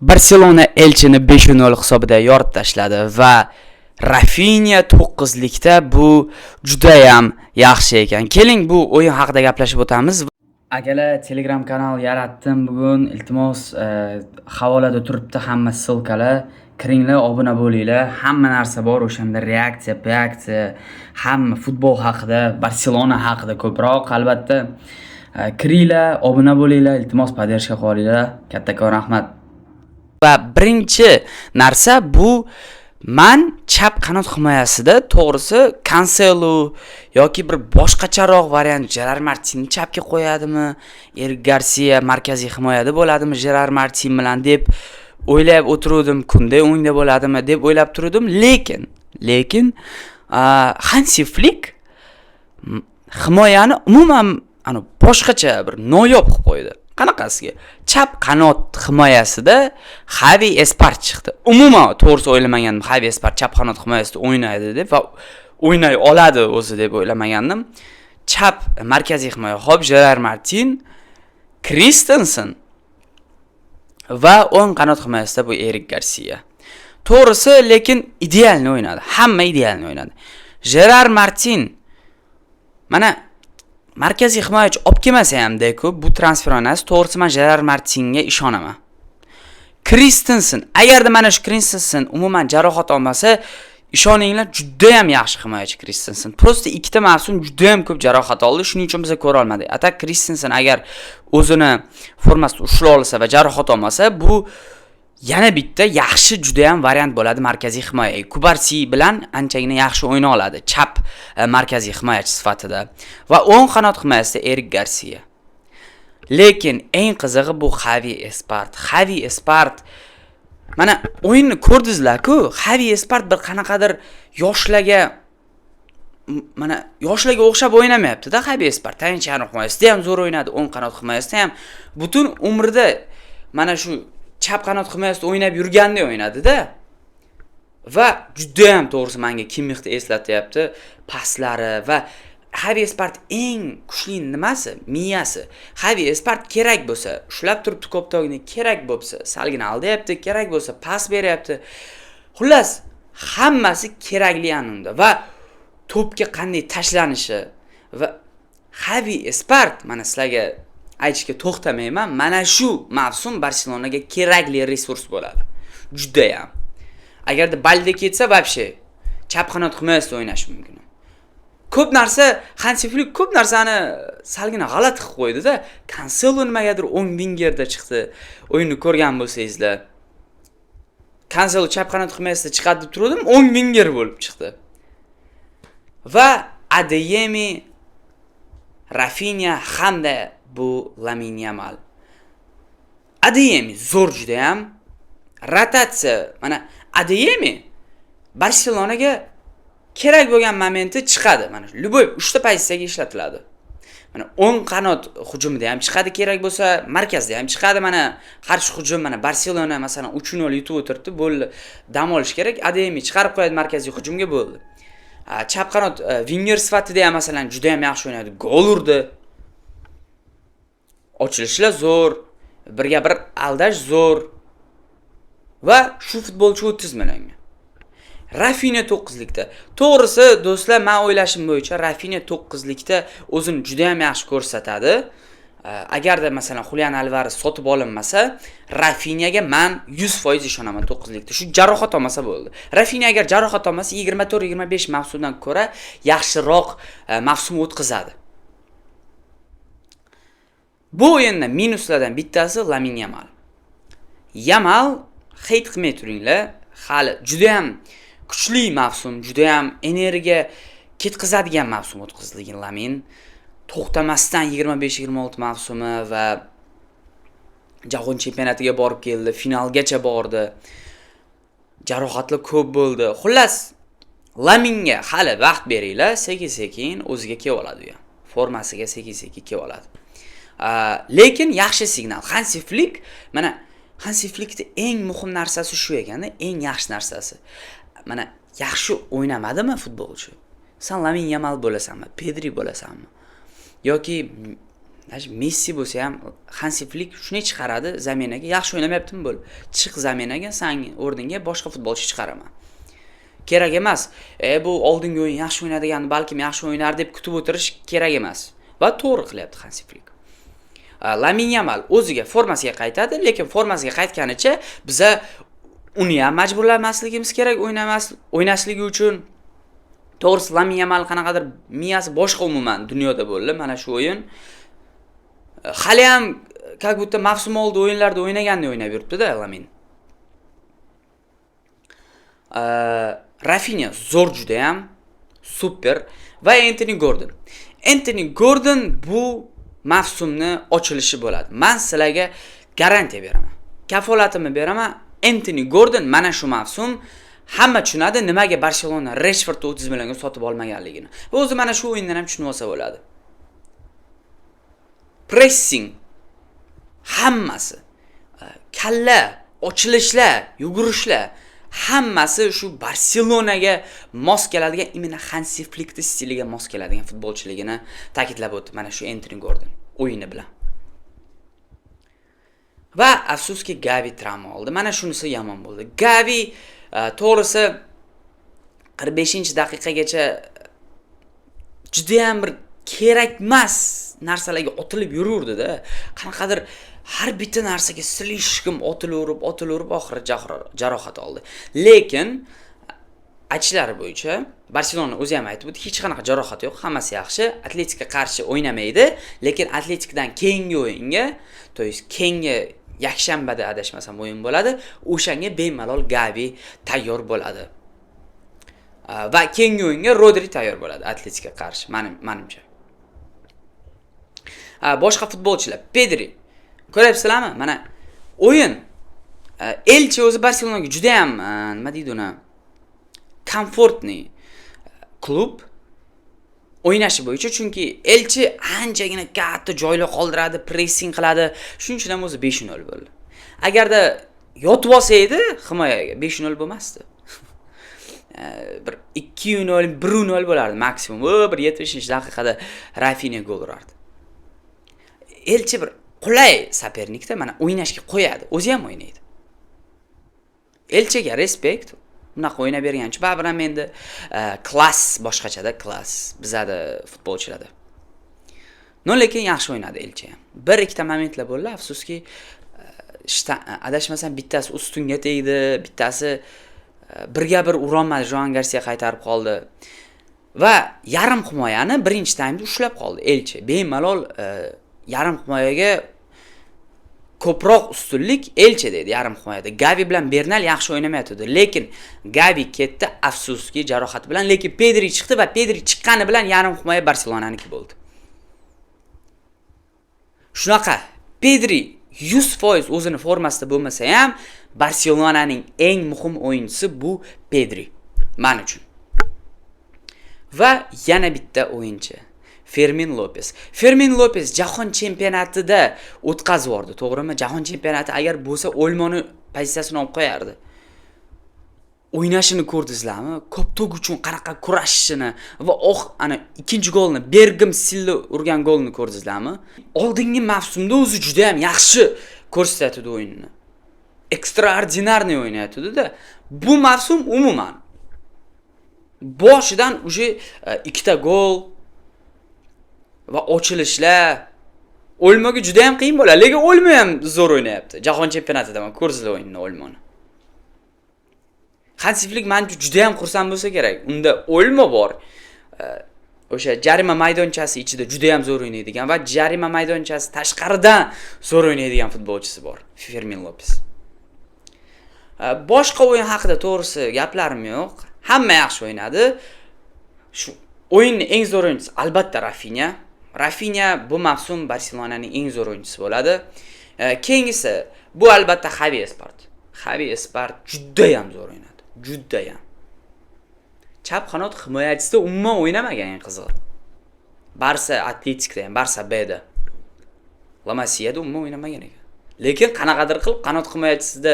Barselona Elchini 5-0 hisobida yorib tashladi va Rafinha to'qqizlikda, bu judayam yaxshi ekan. Keling, bu o'yin haqida gaplashib o'tamiz. Akalar, Telegram kanal yaratdim bugun. Iltimos, havolada turibdi hamma ссылка lar. Kiringlar, obuna bo'linglar. Hamma narsa bor o'shanda: reaksiya, reaksiya, hamma futbol haqida, Barselona haqida ko'proq albatta. Kiringlar, obuna bo'linglar, iltimos, поддержка qilinglar. Kattakon rahmat. Va birinchi narsa bu man chap qanot himoyasida, to'g'risi, Kanselu yoki bir boshqacharoq variant, Jerar Martinni chapga qo'yadimi, Erik Garsiya markaziy himoyada bo'ladimi Jerar Martin bilan deb o'ylab o'tiruvdim, Kunde o'ngda bo'ladimi deb o'ylab turdim, lekin Hansi Flik himoyani umuman ana boshqacha bir noyob qilib qo'ydi. Qanaqasiga? Chap qanot himoyasida Xavi Espart chiqdi. Umuman, to'g'risi, o'ylamagandim Xavi Espart chap qanot himoyasida o'ynaydi deb va o'ynay oladi o'zi deb o'ylamagandim. Chap markaziy himoya, hop, Jerar Martin, Kristensen va o'ng qanot himoyasida bu Erik Garsiya. To'g'risi, lekin идеальный o'ynadi. Hamma идеальный o'ynadi. Jerar Martin mana markaziy himoyachi olib kelmasa ham Deku bu transfer oynasi, to'g'risi, man Jerar Martinga ishonaman. Kristensen, agarda mana shu Kristensen umuman jarohat olmasa, ishoninglar, juda ham yaxshi himoyachi Kristensen. Просто ikkita mavsum juda ham ko'p jarohat oldi, shuning uchun biz ko'ra olmadik. А так Kristensen agar o'zini formasida ushlay olsa va jarohat olmasa, bu yana bitta yaxshi, juda ham variant bo'ladi markaziy himoyaga. Kubarsi bilan anchagina yaxshi o'yna oladi chap markaziy himoyachi sifatida. Va o'ng qanot himoyasida Erik Garsiya. Lekin eng qizig'i bu Xavi Espart. Xavi Espart, mana, o'yinni ko'rdingizlar-ku, Xavi Espart bir qanaqadir yoshlarga, mana, yoshlarga o'xshab o'ynamayapti-da Xavi Espart. Tayanch yarim himoyasida ham zo'r o'ynadi, o'ng qanot himoyasida ham, butun umrida mana shu chap qanot himoyasida o'ynab yurgandek o'ynadi-da. Va judayam, to'g'risi, menga Kimmixni eslatyapti paslari. Va Xavi Espart eng kuchli nimasi? Miyasi. Xavi Espart kerak bo'lsa ushlab turibdi koptokni, kerak bo'lsa salgina aldayapti, kerak bo'lsa pas beryapti. Xullas, hammasi kerakli unda va to'pga qanday tashlanishi. Va Xavi Espart, mana, sizlarga aytishga to'xtamayman, mana shu mavsum Barselonaga kerakli resurs bo'ladi. Judayam. Agarda Balde ketsa, вообще chap qanot himoyasida o'ynashi mumkin. Ko'p narsa, Hansi Flik ko'p narsani salgina g'alati qilib qo'ydi-da. Cancelo nimagadir o'ng vingerda chiqdi. O'yinni ko'rgan bo'lsangizlar. Cancelo chap qanot himoyasida chiqadi deb turdim, o'ng vinger bo'lib chiqdi. Va Adeyemi, Rafinha hamda bu Lamin Yamal. Adeyemi zo'r judayam. Rotatsiya, mana, Adeyemi Barselonaga kerak bo'lgan momenti chiqadi. Mana, любой 3 ta pozitsiyaga ishlatiladi. Mana, o'ng qanot hujumida ham chiqadi kerak bo'lsa, markazda ham chiqadi. Mana, qarshi hujum, mana, Barselona masalan 3-0 yutib o'tiribdi, bo'ldi. Dam olish kerak. Adeyemi chiqarib qo'yadi markaziy hujumga, bo'ldi. Chap qanot vinger sifatida ham, masalan, juda ham yaxshi o'ynadi. Gol urdi. Ochilishlar zo'r, birga bir aldash zo'r. Va shu futbolchi 30 millionga. Rafinha to'qqizlikda. To'g'risi, do'stlar, men o'ylashim bo'yicha Rafinha to'qqizlikda o'zini juda ham yaxshi ko'rsatadi. Agarda, masalan, Julian Alvarez sotib olinmasa, Rafinyaga man 100% ishonaman to'qqizlikda. Shu jarohat olmasa bo'ldi. Rafinha agar jarohat olmasa, 24-25 mavsumdan ko'ra yaxshiroq mavsum o'tkazadi. Bu o'yinda minuslardan bittasi Lamin Yamal. Yamal, heyt qilmay turinglar, hali juda ham kuchli mavsum, juda ham energiya ketkazadigan mavsum o'tkazdi Lamin. To'xtamasdan 25-26 mavsumi va jahon chempionatiga borib keldi, finalgacha bordi. Jarohatlar ko'p bo'ldi. Xullas, Laminga hali vaqt beringlar, sekin-sekin o'ziga kelib oladi u ham. Formasiga sekin-sekin kelib oladi. Lekin yaxshi signal. Hansi Flik, mana, Hansi Flikni eng muhim narsasi shu ekanda, eng yaxshi narsasi. Mana, yaxshi o'ynamadimi futbolchi? San Lamin Yamal bo'lasanmi, Pedri bo'lasanmi? Yoki Даже Messi bo'lsa ham, Hansi Flik shuni chiqaradi замена ga. Yaxshi o'ynamayaptimi, bo'l, chiq замена ga, san o'rningga boshqa futbolchi chiqaraman. Kerak emas. Bu oldingi o'yin yaxshi o'ynadigan, balkim yaxshi o'ynar deb kutib o'tirish kerak emas. Va to'g'ri qilyapti Hansi Flik. Lamin Yamal o'ziga, formasiga qaytadi, lekin formasiga qaytganicha biza uni ham majburlamasligimiz kerak o'ynasligi uchun. To'g'risi, Lamin Yamal qanaqadir miyasi boshqa umuman dunyoda bo'ldi mana shu o'yin. Hali ham как будто mavsum oldi o'yinlarda o'ynagandek o'ynab yuribdi-da Lamin. Rafinya zo'r, juda ham super va Entoni Gordon. Entoni Gordon bu mavsumni ochilishi bo'ladi. Men sizlarga garantiya beraman. Kafolatimni beraman. Entoni Gordon mana shu mavsum hamma tushunadi, nimaga Barselona Reshfordni 30 millionga sotib olmaganligini. Va o'zi mana shu o'yindan ham tushunib olsa bo'ladi. Pressing hammasi, kalla, ochilishlar, yugurishlar, hammasi shu Barselonaga mos keladigan, именно Hansi Flikni stiliga mos keladigan futbolchiligini ta'kidlab o'tdi mana shu Entoni Gordon o'yini bilan. Va afsuski, Gavi travma oldi. Mana shunisi yomon bo'ldi. Gavi, to'g'risi, 45-daqiqagacha juda ham bir kerakmas narsalarga otilib yuruvdi-da. Qanaqadir har bitta narsaga слишком otilaverib, otilaverib, oxiri jarohat oldi. Lekin aytishlari bo'yicha, Barselona o'zi ham aytib o'tdi, hech qanaqa jarohat yo'q, hammasi yaxshi. Atletikga qarshi o'ynamaydi, lekin Atletikdan keyingi o'yinga, то есть keyingi yakshanbada, adashmasam, o'yin bo'ladi, o'shanga bemalol Gavi tayyor bo'ladi. Va keyingi o'yinga Rodri tayyor bo'ladi Atletikga qarshi, manimcha. Boshqa futbolchilar, Pedri. Ko'ryapsizlarmi? Mana o'yin. Elchi o'zi Barselonaga juda ham, nima deydi uni, комфортный klub o'ynashi bo'yicha, chunki Elchi anchagina katta joylar qoldiradi, pressing qiladi. Shuning uchun ham o'zi 5-0 bo'ldi. Agarda yotib olsa edi himoyaga, 5-0 bo'lmasdi. Bir 2-0, 1-0 bo'lardi maksimum. O, bir 70-daqiqada Rafinya gol urardi. Elchi bir qulay соперник da, mana o'ynashga qo'yadi, o'zi ham o'ynaydi. Elchiga респект. Bunaqa o'ynab bergancha baribir ham endi класс boshqachada, класс bizada futbolchilarda. Но lekin yaxshi o'ynadi Elchi ham. Bir ikkita momentlar bo'ldi, afsuski, adashmasam, bittasi ustunga tegdi, bittasi birga bir urolmadi, Joan Garsiya qaytarib qoldi. Va yarim himoyani birinchi taymda ushlab qoldi Elchi. Bemalol yarim himoyaga ko'proq ustunlik Elchi deydi yarim himoyada. Gavi bilan Bernal yaxshi o'ynamayotdi, lekin Gavi ketdi afsuski jarohat bilan, lekin Pedri chiqdi va Pedri chiqqani bilan yarim himoya Barselonaniki bo'ldi. Shunaqa Pedri 100% o'zini formasida bo'lmasa ham, Barselonaning eng muhim o'yinchisi bu Pedri men uchun. Va yana bitta o'yinchi Fermin Lopes. Fermin Lopes jahon chempionatida o'tkazib yubordi, to'g'rimi? Jahon chempionati agar bo'lsa, Olmoni pozitsiyasini olib qo'yardi. O'ynashini ko'rdingizlarmi? Koptok uchun qanaqa kurashishini va oh, ana ikkinchi golni, Bergim Silla urgan golni ko'rdingizlarmi? Oldingi mavsumda o'zi juda ham yaxshi ko'rsatdi o'yinni. Экстраординарный o'ynayotdi-da. Bu mavsum umuman boshidan уже ikkita gol va ochilishlar. Olmoga juda ham qiyin bo'ladi, lekin Olmo ham zo'r o'ynayapti. Jahon chempionatida man ko'rdingizlar o'yinini Olmoni. Hansi Flik manimcha juda ham xursand bo'lsa kerak. Unda Olmo bor. O'sha jarima maydonchasi ichida juda ham zo'r o'ynaydigan va jarima maydonchasi tashqaridan zo'r o'ynaydigan futbolchisi bor, Fermin Lopes. Boshqa o'yin haqida, to'g'risi, gaplarim yo'q. Hamma yaxshi o'ynadi. Shu o'yinning eng zo'r o'yinchisi albatta Rafinya. Rafinya bu mavsum Barselonaning eng zo'r o'yinchisi bo'ladi. Keyingisi bu albatta Xavi Espart. Xavi Espart juda ham zo'r o'ynadi. Juda ham. Chap qanot himoyachisida umuman o'ynamagan, eng qizig'i. Barsa Atletikda ham, Barsa B'da. La Masiyada umuman o'ynamagan ekan. Lekin qanaqadir qilib qanot himoyachisida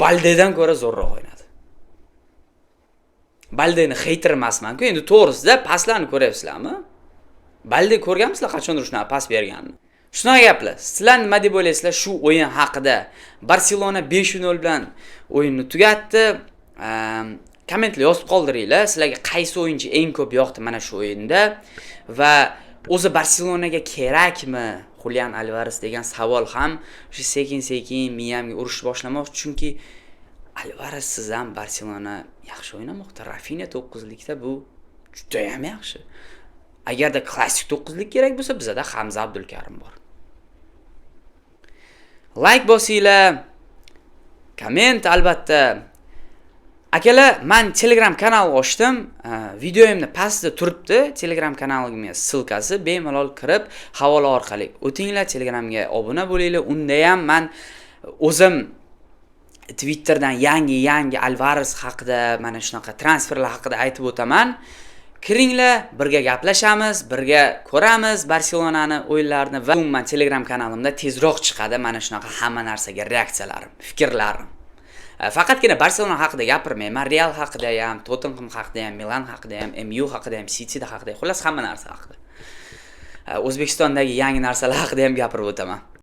Baldedan ko'ra zo'rroq o'ynadi. Baldeni хейтер emasman-ku, endi to'g'risida paslarni ko'ryapsizlarmi? Balde ko'rganmisizlar qachondir shunaqa pas berganini? Shunaqa gaplar. Sizlar nima deb o'ylaysizlar shu o'yin haqida? Barselona 5-0 bilan o'yinni tugatdi. Kommentlar yozib qoldiringlar. Sizlarga qaysi o'yinchi eng ko'p yoqdi mana shu o'yinda va o'zi Barselonaga kerakmi Julian Alvarez degan savol ham o'sha sekin-sekin miyamga urish boshlamoqchi, chunki Alvarezsiz ham Barselona yaxshi o'ynamoqda. Rafinya 9-likda, bu juda ham yaxshi. Agarda klassik 9-lik kerak bo'lsa, bizada Hamza Abdulkarim bor. Like bosinglar, komment albatta. Akalar, men Telegram kanal ochdim. Videoyimni pastida turibdi Telegram kanalimga ссылка si. Bemalol kirib, havola orqali o'tinglar, Telegramga obuna bo'linglar. Unda ham men o'zim Twitterdan yangi-yangi Alvarez haqida, mana shunaqa transferlar haqida aytib o'taman. Kiringlar, birga gaplashamiz, birga ko'ramiz Barselonani o'yinlarini va umuman Telegram kanalimda tezroq chiqadi mana shunaqa hamma narsaga reaksiyalarim, fikrlarim. Faqatgina Barselona haqida gapirmayman, Real haqida ham, Tottenham haqida ham, Milan haqida ham, MU haqida ham, City haqida ham, xullas hamma narsa haqida. O'zbekistondagi yangi narsalar haqida ham gapirib o'taman.